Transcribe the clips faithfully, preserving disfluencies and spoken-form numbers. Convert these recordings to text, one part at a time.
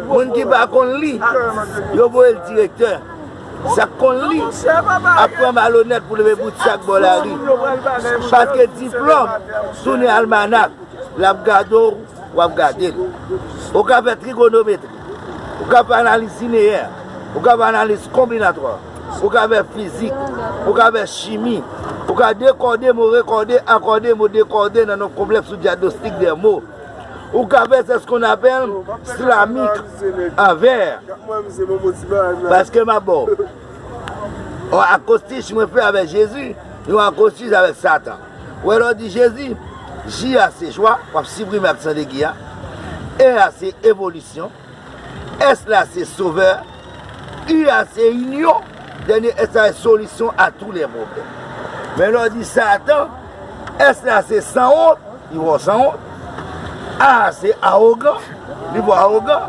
Moun ki pa konn li, yo voye l direktè. Sa k konn li ap pran malonèt pou leve bout sak bò lari. Paske diplòm tounen almanak, l ap gade w, w ap gade l. Ou ka fè trigonometri, ou ka fè analiz lineè, ou ka fè analiz konbinatwa, ou ka fè fizik, ou ka fè chimi, ou ka dekòde mo, rekòde, akòde mo, dekòde nan yon konplèks ou dyagnostik dè mo. Ou ka fè, c'est ce qu'on appelle slamic en vers. Paske m ap ba w yon akrostich mwen fè avèk Jezi, yon akrostich avèk Satan. Ou wè lè w di Jezi, J a se jwa, w ap siprime aksan de gi a. E a se evolisyon. S la se sovè. U a se inyon. Dènye S la se solisyon a tou lè pwoblèm. Men lè w di Satan, S la se sanwont, li fè w sanwont. A se awogan, li fè w awogan.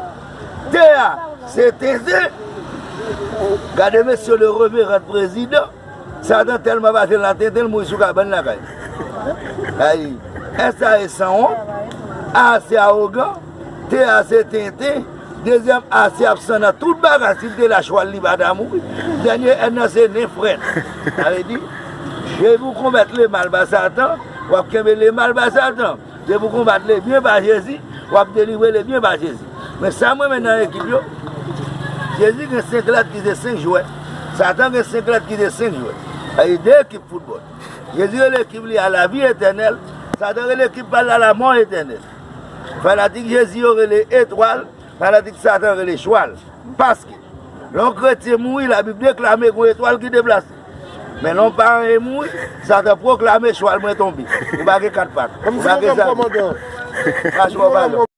T a se tenten. Gade mesye le reverend prezidan. Satan tèlman fache l nan tenten, l mouri sou kabann lakay. Ay, S a se sanwont, A se awogan, T a se tenten, dezyèm A se absan nan tout bagay, si l te la chwal li pa ta mouri. Dènye N nan se nen frèt. Sa vle di, depi w konbèt lemal pa Satan, w ap kenbe lemal pa Satan. Depi w konbat lebyen pa Jezi, w ap delivre lebyen pa Jezi. Men sa m renmen nan ekip yo, Jezi gen senk lèt ki se senk jwè. Satan gen senk lèt ki se senk jwè. Sa se de ekip foutbòl. Jezi rele ekip li a lavi etènèl, Satan rele ekip pa l la lamò etènèl. Fanatik Jezi yo rele etwal, fanatik Satan rele chwal. Paske, lè yon kretyen mouri, Labib deklame gen yon etwal ki deplase. Men lè yon payen mouri, Satan pwoklame chwal mwen tonbe. Ou pa gen kat pat. Ou pa gen zam. Pa chwa, pa lòt.